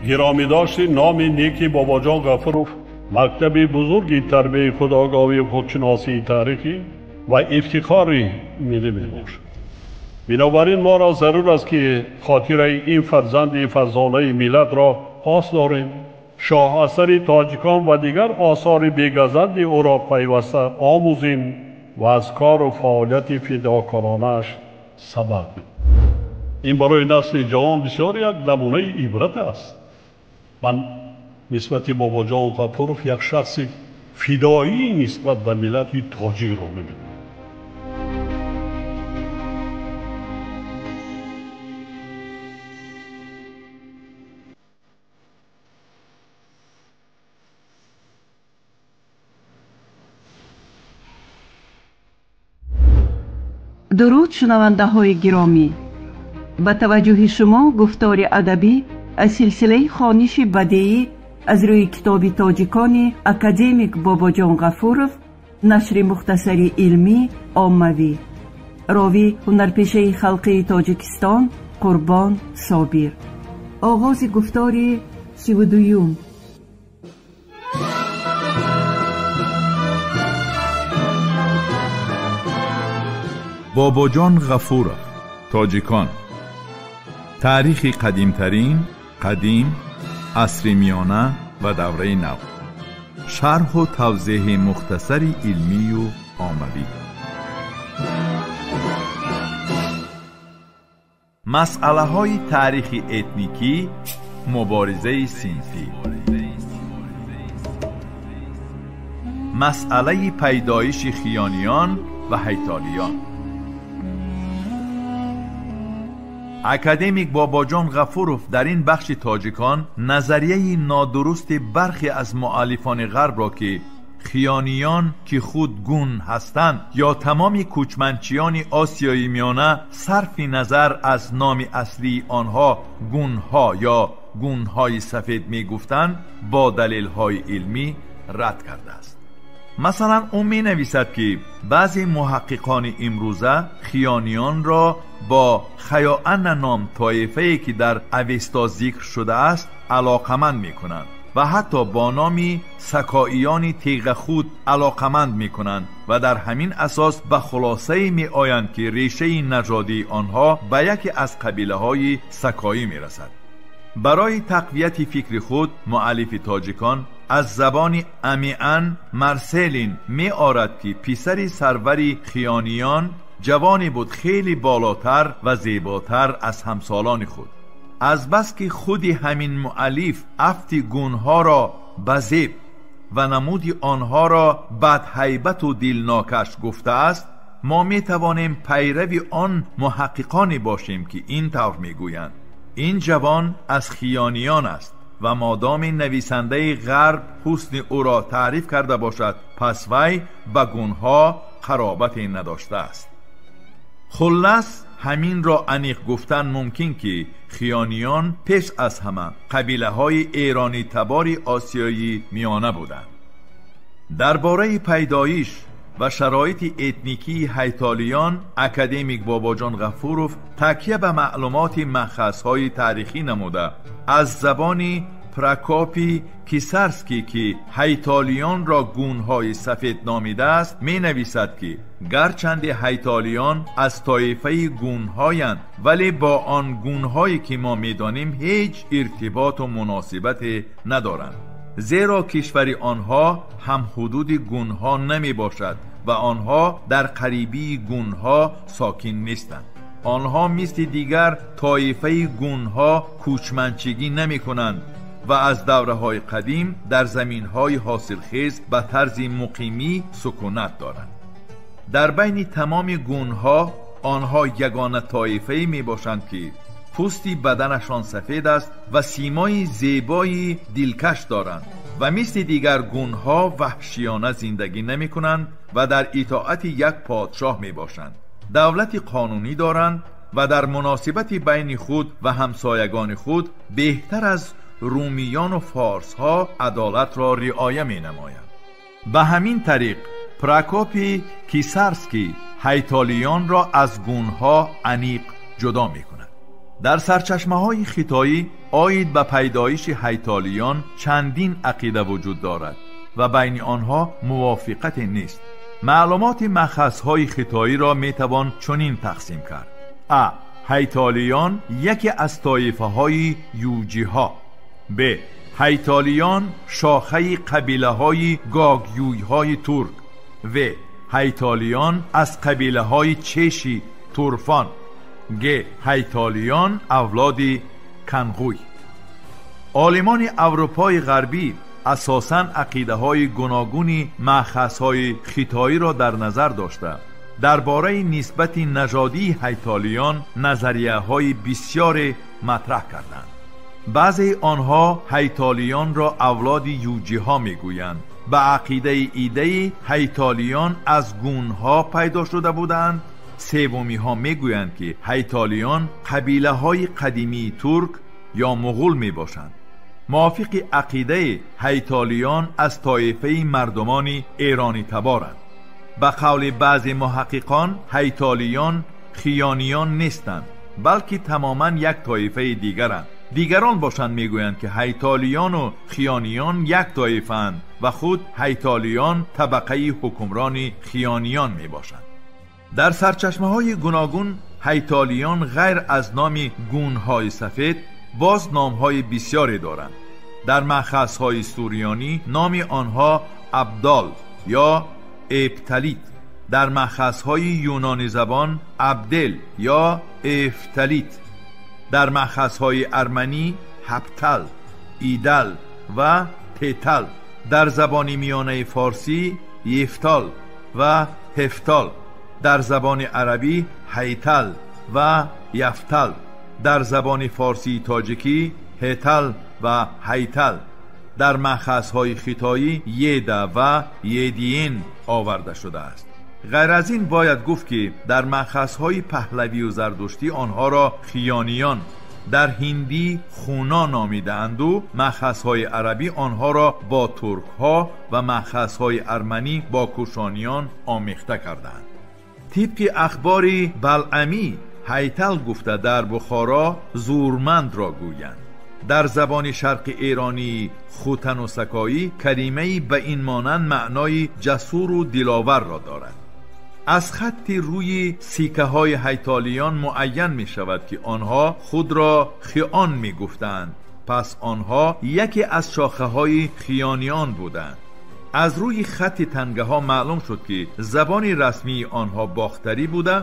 Гиромӣ дошти номи неки Бобоҷон Ғафуров мактаби бузурги тарбияи худогоҳӣ, худшиносии таърихӣ ва ифтихори миллӣ мебошад. Бинобар ин моро зарур аст, ки хотираи ин фарзанди фарзонаи миллатро пос дорем, шоҳасари тоҷикон ва дигар осори бегазанди ӯро пайваста омӯзем ва аз кору фаъолияти фидокоронааш сабақ бигирем. Ин барои насли ҷавон бисёр як намунаи ибрат аст. Ман нисбати Бобоҷон Ғафуров як шахси фидоӣ нисбат ба миллати тоҷикро мебинам. Дуруд, шунавандаҳои гиромӣ! Ба таваҷҷӯҳи шумо гуфтори адабӣ аз силсилаи хониши бадеӣ аз рӯи китоби тоҷикони академик Бобоҷон Ғафуров, нашри мухтасари илмӣ оммавӣ. Ровӣ ҳунарпешаи халқии Тоҷикистон Қурбон Собир. Оғози гуфтори 32-юм. Бобоҷон Ғафуров, тоҷикон. Таърихи қадимтарин, қадим, асри миёна ва давраи нав. Шарҳу тавзеҳи мухтасари илмию оммавӣ. Масъалаҳои таърихи этникӣ, муборизаи синфӣ. Масъалаи пайдоиши хиёниён ва ҳайтолиён. Академик Бобоҷон Ғафуров дар ин бахши тоҷикон назарияи нодурусти бархе аз муаллифони ғарбро, ки хиёниён, ки худ гун ҳастанд, ё тамоми кӯчманчиёни Осиёи Миёна сарфи назар аз номи аслии онҳо гунҳо ё гунҳои сафед мегуфтанд, бо далелҳои илмӣ рад кардааст. Масалан, ӯ менависад, ки баъзе муҳаққиқони имрӯза хиёниёнро бо Хаёана ном тоифае, ки дар Авесто зикр шудааст, алоқаманд мекунанд ва ҳатто бо номи сакоиёни теғахуд алоқаманд мекунанд ва дар ҳамин асос ба хулосае меоянд, ки решаи нажодии онҳо ба яке аз қабилаҳои сакоӣ мерасад. Барои тақвияти фикри худ муаллифи тоҷикон аз забони Амиан Марселин меорад, ки писари сарвари хиёниён ҷавоне буд хеле болотар ва зеботар аз ҳамсолони худ. Азбаски худи ҳамин муаллиф афти гунҳоро ба зеб ва намуди онҳоро бадҳайбату дилнокаш гуфтааст, мо метавонем пайрави он муҳаққиқоне бошем, ки ин тавр мегӯянд. Ин ҷавон аз хиёниён аст ва модоми нависандаи ғарб ҳусни ӯро таъриф карда бошад, пас вай ба гунҳо қаробате надоштааст. Хуллас, ҳаминро аниқ гуфтан мумкин, ки хиёниён пеш аз ҳама қабилаҳои эронӣ табори осиёи миёна буданд. Дар бораи пайдоиш ва шароити этникии ҳайтолиён академик Бобоҷон Ғафуров такя ба маълумоти манхазҳои таърихӣ намуда, аз забони Прокопи Кисарский, ки ҳайтолиёнро гунҳои сафед номидааст, менависад, ки гарчанде ҳайтолиён аз тоифаи гунҳоянд, вале бо он гунҳое, ки мо медонем, ҳеҷ иртиботу муносибате надоранд, зеро кишвари онҳо ҳам ҳудуди гунҳо намебошад ва онҳо дар қарибии гунҳо сокин нестанд. Онҳо мисли дигар тоифаи гунҳо кӯчманчигӣ намекунанд ва аз давраҳои қадим дар заминҳои ҳосилхез ба тарзи муқимӣ сукунат доранд. Дар байни тамоми гунҳо онҳо ягона тоифае мебошанд, ки пӯсти баданашон сафед аст ва симои зебои дилкаш доранд ва мисли дигар гунҳо ваҳшиёна зиндагӣ намекунанд ва дар итоати як подшоҳ мебошанд, давлати қонунӣ доранд ва дар муносибати байни худ ва ҳамсоягони худ беҳтар аз румиёну форсҳо адолатро риоя менамоянд. Ба ҳамин тариқ Прокопи Кисарский ҳайтолиёнро аз гунҳо аниқ ҷудо мекунад. Дар сарчашмаҳои хитоӣ оид ба пайдоиши ҳайтолиён чандин ақида вуҷуд дорад ва байни онҳо мувофиқате нест. Маълумоти махазҳои хитоиро метавон чунин тақсим кард: а. Ҳайтолиён яке аз тоифаҳои юҷиҳо. б. Ҳайтолиён шохаи қабилаҳои гогюйҳои турк. в. Ҳайтолиён аз қабилаҳои чеши турфон. г. Ҳайтолиён авлоди канғуй. Олимони Аврупои ғарбӣ асосан ақидаҳои гуногуни маъхазҳои хитоиро дар назар дошта, дар бораи нисбати нажодии ҳайтолиён назарияҳои бисёре матраҳ карданд. Баъзеи онҳо ҳайтолиёнро авлоди юҷиҳо мегӯянд. Ба ақидаи идаи ҳайтолиён аз гунҳо пайдо шуда буданд. Севумиҳо мегӯянд, ки ҳайтолиён қабилаҳои қадимии турк ё муғул мебошанд. Мувофиқи ақидаи ҳайтолиён аз тоифаи мардумони эронӣ таборанд. Ба қавли баъзе муҳаққиқон ҳайтолиён хиёниён нестанд, балки тамоман як тоифаи дигаранд. Дигарон бошанд мегӯянд, ки ҳайтолиёну хиёниён як тоифаанд ва худ ҳайтолиён табақаи ҳукмрони хиёниён мебошанд. Дар сарчашмаҳои гуногун ҳайтолиён ғайр аз номи гунҳои сафед боз номҳои бисёре доранд. Дар маъхазҳои суриёнӣ номи онҳо абдол ё эпталит, дар маъхазҳои юнони забон абдел ё эфталит, дар маъхазҳои арманӣ ҳаптал, идал ва тетал, дар забони миёнаи форсӣ ефтал ва ҳефтал, дар забони арабӣ ҳайтал ва яфтал, дар забони форсии тоҷикӣ ҳетал ва ҳайтал, дар маъхазҳои хитоӣ еда ва едиин оварда шудааст. Ғайр аз ин бояд гуфт, ки дар маъхазҳои паҳлавию зардуштӣ онҳоро хиёниён, дар ҳиндӣ хуна номидаанду маъхазҳои арабӣ онҳоро бо туркҳо ва маъхазҳои арманӣ бо кушониён омехта кардаанд. Тибқи ахбори Балъамӣ ҳайтал гуфта дар Бухоро зурмандро гӯянд. Дар забони шарқи эронии хутану сакоӣ калимаи ба ин монанд маънои ҷасуру диловарро дорад. Аз хатти рӯи сикаҳои ҳайтолиён муайян мешавад, ки онҳо худро хион мегуфтанд. Пас онҳо яке аз шохаҳои хиёниён буданд. Аз рӯи хатти тангаҳо маълум шуд, ки забони расмии онҳо бохтарӣ буда,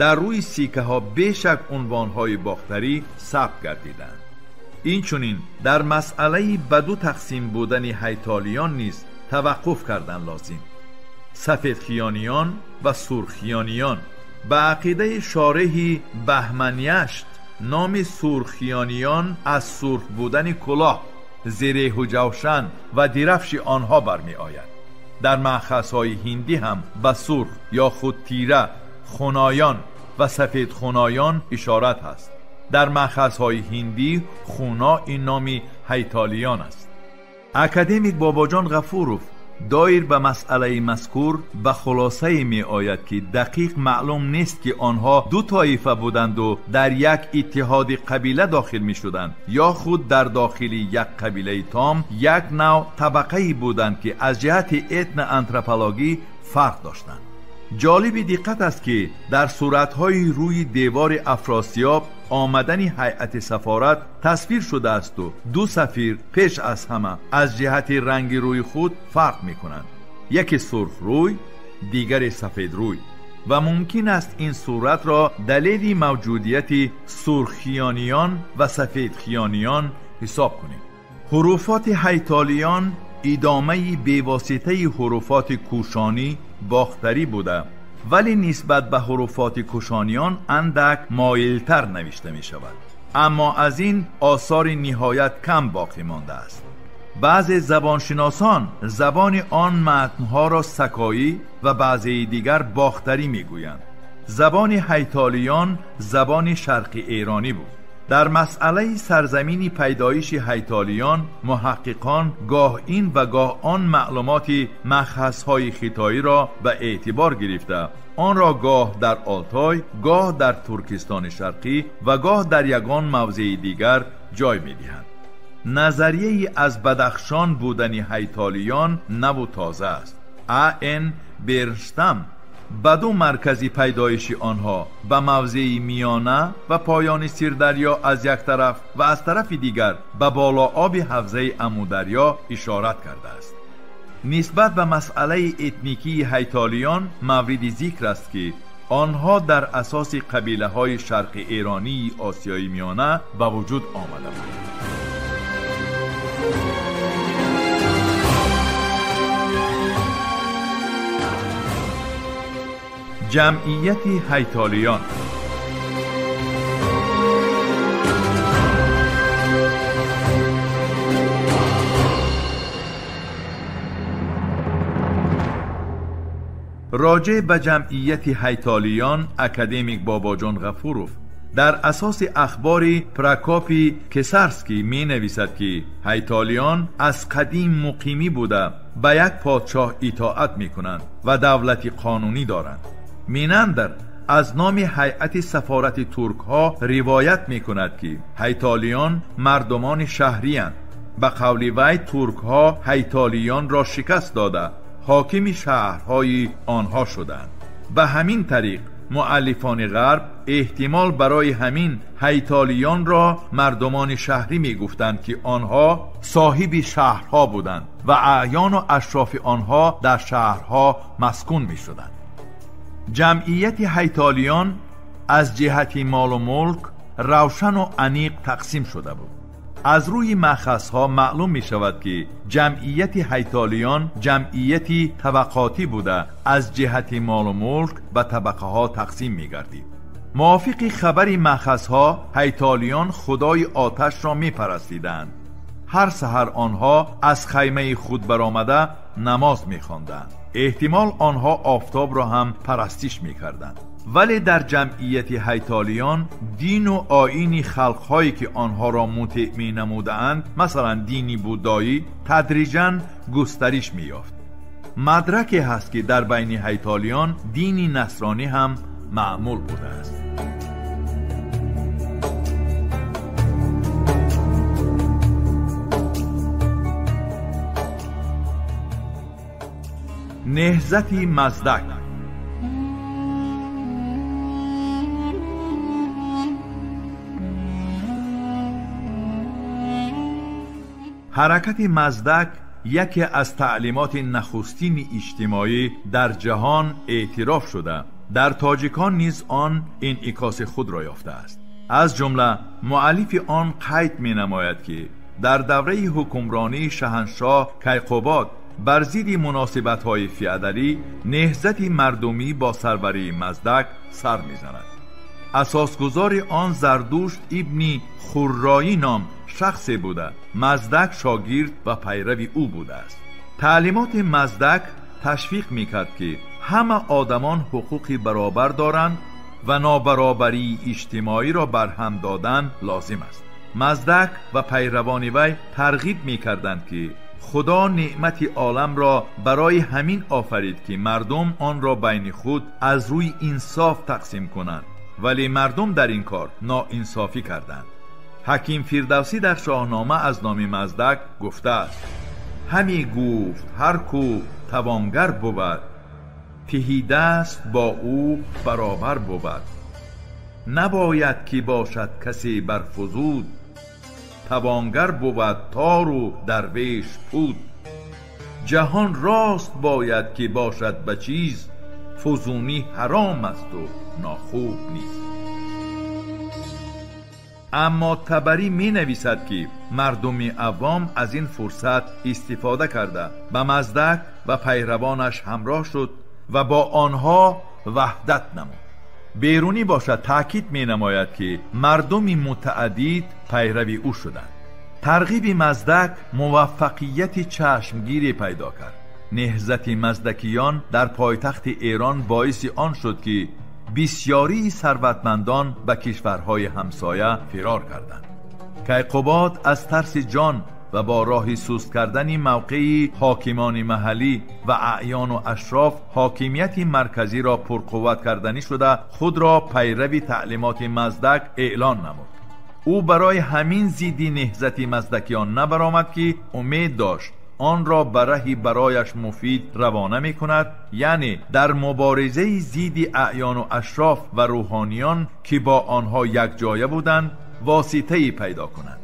дар рӯи сикаҳо бешак унвонҳои бохтарӣ сабт гардиданд. Инчунин дар масъалаи ба ду тақсим будани ҳайтолиён низ таваққуф кардан лозим: сафедхиёниён ва сурхиёниён. Ба ақидаи шореҳи Баҳманяшт номи сурхиёниён аз сурх будани кулоҳ, зиреҳу ҷавшан ва дирафши онҳо бармеояд. Дар маъхазҳои ҳиндӣ ҳам ба сурх ё худ тира, хуноён ва сафедхуноён ишорат ҳаст. Дар маъхазҳои ҳиндӣ хуно ин номи ҳайтолиён аст. Академик Бобоҷон Ғафуров доир ба масъалаи мазкур ба хулосае меояд, ки дақиқ маълум нест, ки онҳо ду тоифа буданду дар як иттиҳоди қабила дохил мешуданд ё худ дар дохили як қабилаи том як нав табақае буданд, ки аз ҷиҳати этноантропологӣ фарқ доштанд. Ҷолиби диққат аст, ки дар суратҳои рӯи девори Афросиёб омадани ҳайати сафорат тасвир шудаасту ду сафир пеш аз ҳама аз ҷиҳати ранги рӯи худ фарқ мекунанд: яке сурхрӯй, дигаре сафедрӯй. Ва мумкин аст ин суратро далели мавҷудияти сурххиёниён ва сафедхиёниён ҳисоб кунем. Ҳуруфоти ҳайтолиён идомаи бевоситаи ҳуруфоти кушонӣ бохтарӣ буда, вале нисбат ба ҳуруфоти кушониён андак моилтар навишта мешавад. Аммо аз ин осори ниҳоят кам боқӣ мондааст. Баъзе забоншиносон забони он матнҳоро сакоӣ ва баъзеи дигар бохтарӣ мегӯянд. Забони ҳайтолиён забони шарқи эронӣ буд. Дар масъалаи сарзамини пайдоиши ҳайтолиён муҳаққиқон гоҳ ин ва гоҳ он маълумоти махазҳои хитоиро ба эътибор гирифта, Он ро гоҳ дар Олтой, гоҳ дар Туркистони Шарқӣ ва гоҳ дар ягон мавзеи дигар ҷой медиҳанд. Назарияи аз Бадахшон будани ҳайтолиён наву тоза аст. А. Н. Бернштам ба ду маркази пайдоиши онҳо ба мавзеи миёна ва поёни Сирдарё аз як тараф ва аз тарафи дигар ба болооби ҳавзаи Амударё ишорат кардааст. Нисбат ба масъалаи этникии ҳайтолиён мавриди зикр аст, ки онҳо дар асоси қабилаҳои шарқи эронии Осиёи Миёна ба вуҷуд омада буданд. Ҷамъияти ҳайтолиён. Роҷеъ ба ҷамъияти ҳайтолиён академик Бобоҷон Ғафуров дар асоси ахбори Прокопи Кесарский менависад, ки ҳайтолиён аз қадим муқимӣ буда, ба як подшоҳ итоат мекунанд ва давлати қонунӣ доранд. Минандр аз номи ҳайати сафорати туркҳо ривоят мекунад, ки ҳайтолиён мардумони шаҳриянд. Ба қавли вай, туркҳо ҳайтолиёнро шикаст дода, ҳокими шаҳрҳои онҳо шуданд. Ба ҳамин тариқ муаллифони ғарб эҳтимол барои ҳамин ҳайтолиёнро мардумони шаҳрӣ мегуфтанд, ки онҳо соҳиби шаҳрҳо буданд ва аъёну ашрофи онҳо дар шаҳрҳо маскун мешуданд. Ҷамъияти ҳайтолиён аз ҷиҳати молу мулк равшану аниқ тақсим шуда буд. Аз рӯи маъхазҳо маълум мешавад, ки ҷамъияти ҳайтолиён ҷамъияти табақотӣ буда, аз ҷиҳати молу мулк ба табақаҳо тақсим мегардид. Мувофиқи хабари маъхазҳо, ҳайтолиён худои оташро мепарастиданд. Ҳар саҳар онҳо аз хаймаи худ баромада намоз мехонданд. Эҳтимол, онҳо офтобро ҳам парастиш мекарданд. Вале дар ҷамъияти ҳайтолиён дину оини халқҳое, ки онҳоро мутеъ менамудаанд, масалан дини буддоӣ, тадриҷан густариш меёфт. Мадраке ҳаст, ки дар байни ҳайтолиён дини насронӣ ҳам маъмул будааст. Неҳзати Маздак. Ҳаракати Маздак яке аз таълимоти нахустини иҷтимоӣ дар ҷаҳон эътироф шуда, дар тоҷикон низ он инъикоси худро ёфтааст. Аз ҷумла муаллифи он қайд менамояд, ки дар давраи ҳукмронии шаҳаншоҳ Кайқубод бар зидди муносибатҳои феодалӣ неҳзати мардумӣ бо сарварии Маздак сар мезанад. Асосгузори он Зардушт ибни Хурроӣ ном шахсе буда, Маздак шогирд ва пайрави ӯ будааст. Таълимоти Маздак ташвиқ мекард, ки ҳама одамон ҳуқуқи баробар доранд ва нобаробарии иҷтимоиро барҳам додан лозим аст. Маздак ва пайравони вай тарғиб мекарданд, ки Худо неъмати оламро барои ҳамин офарид, ки мардум онро байни худ аз рӯи инсоф тақсим кунанд, вале мардум дар ин кор ноинсофӣ карданд. Ҳаким Фирдавсӣ дар Шоҳнома аз номи Маздак гуфтааст: ҳаме гуфт ҳар кӯ тавонгар бувад, тиҳидаст бо ӯ баробар бувад. Набояд ки бошад касе бар фузуд, тавонгар бувад тору дарвеш пуд. Ҷаҳон рост бояд ки бошад ба чиз, фузунӣ ҳаром асту нохуб низ. Аммо Табарӣ менависад, ки мардуми авом аз ин фурсат истифода карда, ба Маздак ва пайравонаш ҳамроҳ шуд ва бо онҳо ваҳдат намуд. Берунӣ бошад таъкид менамояд, ки мардуми мутааддид пайрави ӯ шуданд. Тарғиби Маздак муваффақияти чашмгире пайдо кард. Неҳзати маздакиён дар пойтахти Эрон боиси он шуд, ки бисёрии сарватмандон ба кишварҳои ҳамсоя фирор карданд. Кайқубод аз тарси ҷон و با راهی سست کردن موقعی حاکمان محلی و اعیان و اشراف حاکمیت مرکزی را پرقوت کردنی شده خود را پیرو تعلیمات مزدک اعلان نمود. او برای همین زیدی نهضت مزدکیان نبرآمد که امید داشت آن را به رهی برایش مفید روانه می کند، یعنی در مبارزه زیدی اعیان و اشراف و روحانیان که با آنها یک جایه بودند واسطه‌ای پیدا کنند.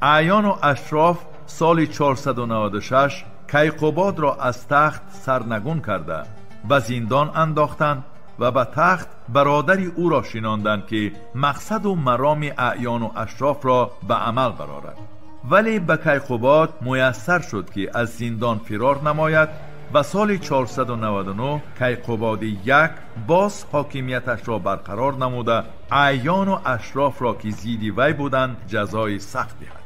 اعیان و اشراف سال 496 کیقباد را از تخت سرنگون کرده و زندان انداختند و به تخت برادری او را شناندند که مقصد و مرام اعیان و اشراف را به عمل برآورد. ولی به کیقباد میسر شد که از زندان فرار نماید و سال 499 کیقباد یک باز حاکمیتش را برقرار نموده اعیان و اشراف را که زیدی وی بودند جزای سخت دهد.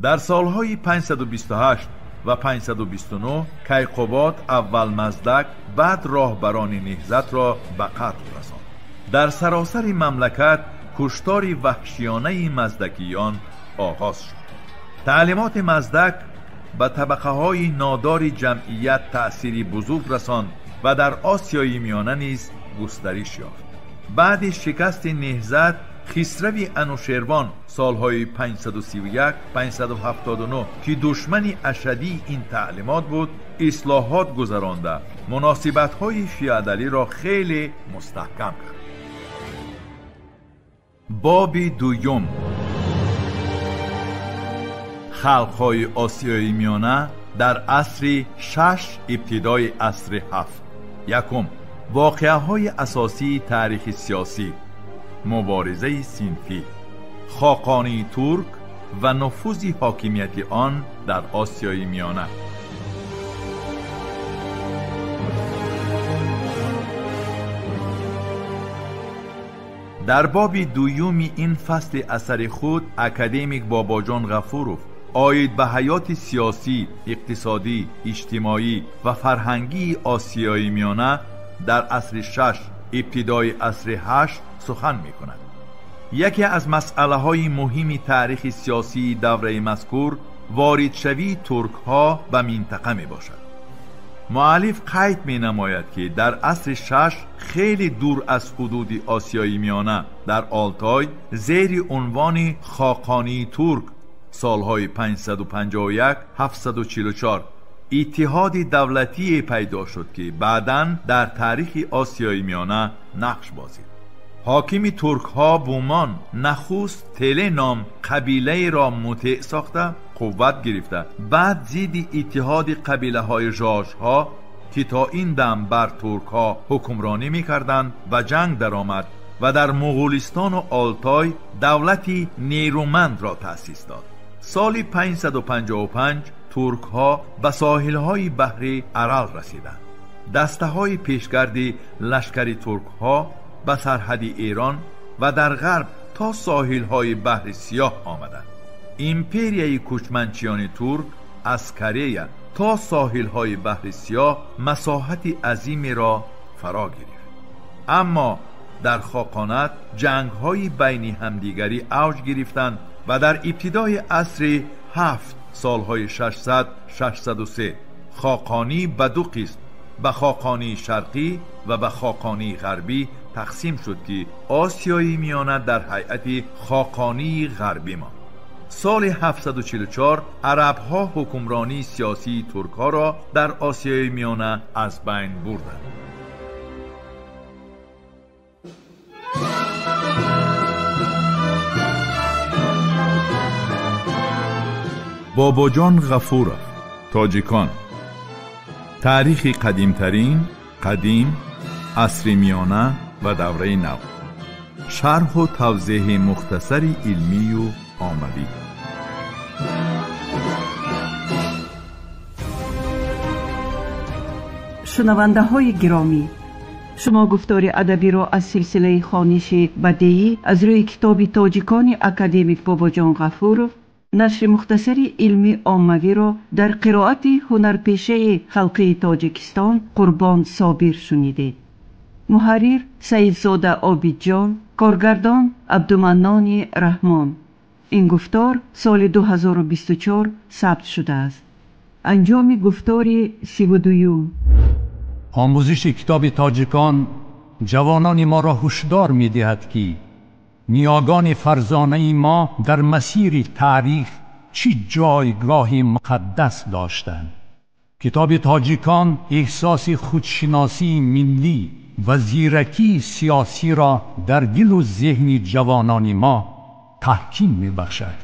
در سالهای 528 و 529 کیقباد اول مزدک بعد راهبران نهضت را به قتل رساند. در سراسر مملکت کشتار وحشیانه مزدکیان آغاز شد. تعلیمات مزدک به طبقه های نادار جمعیت تأثیری بزرگ رساند و در آسیای میانه نیز گسترش یافت. بعد شکست نهضت خسروی انوشیروان سالهای 531 579 که دشمن اشدی این تعلیمات بود اصلاحات گذرانده مناسبت‌های فیودالی را خیلی مستحکم کرد. باب دوم، خلق‌های آسیای میانه در عصر 6 ابتدای عصر 7. یکم، واقعه‌های اساسی تاریخ سیاسی، مبارزه صنفی، خاقانی ترک و نفوذ حاکمیت آن در آسیای میانه. در باب دوم این فصل اثر خود اکادمیک باباجان غفوروف عاید به حیات سیاسی، اقتصادی، اجتماعی و فرهنگی آسیای میانه در عصر 6 ابتدای عصر 8 سخن می کند. یکی از مسئله های مهم تاریخ سیاسی دوره مذکور وارد شوی ترک ها به منطقه می باشد. مؤلف قید می نماید که در عصر 6 خیلی دور از حدود آسیای میانه در آلتای زیر عنوان خاقانی ترک سالهای 551 744 اتحاد دولتی پیدا شد که بعداً در تاریخ آسیای میانه نقش بازید. حاکم ترک ها بومان نخست تله نام قبیله را مطیع ساخته قوت گرفته، بعد زید اتحاد قبیله های ژاژ ها که تا این دم بر ترک ها حکمرانی می کردند و جنگ درآمد و در مغولستان و آلتای دولتی نیرومند را تأسیس داد. سال 555 ترک ها به ساحل های بحر ارال رسیدند. دسته های پیشگرد لشکر ترک ها به سرحد ایران و در غرب تا ساحل های بحر سیاه آمدند. ایمپریای کوچمنچیان ترک از کره تا ساحل های بحر سیاه مساحت عظیمی را فرا گرفت. اما در خاقانات جنگ های بین همدیگری اوج گرفتند و در ابتدای عصر 7 سالهای 600 603 خاقانی به دو قسم، به خاقانی شرقی و به خاقانی غربی تقسیم شد که آسیای میانه در هیئت خاقانی غربی ماند. سال 744 عربها حکمرانی سیاسی ترک‌ها را در آسیای میانه از بین بردند. باباجان غفوروف، تاجیکان، تاریخ قدیمترین، قدیم، عصر میانه و دوره نو، شرح و توضیح مختصر علمی و عاموی. شنونده های گرامی، شما گفتار ادبی را از سلسله خوانش بدیعی از روی کتاب تاجیکان اکادمیک باباجان غفوروف نشر مختصر علمی عاموی را در قرائت هنرپیشه خلقی تاجیکستان قربان صابر شنیدید. محرر سیدزاده عابدجان، کارگردان عبدالمنان رحمان، Ин гуфтор соли 2024 сабт шудааст. Анҷоми гуфтори 32-юм. Омӯзиши китоби тоҷикон ҷавонони моро ҳушдор медиҳад, ки ниёгони фарзонаи мо дар масири таърих чӣ ҷойгоҳи муқаддас доштанд. Китоби тоҷикон эҳсоси худшиносии миллӣ ва зиракии сиёсиро дар дилу зеҳни ҷавонони мо таҳким мебахшад.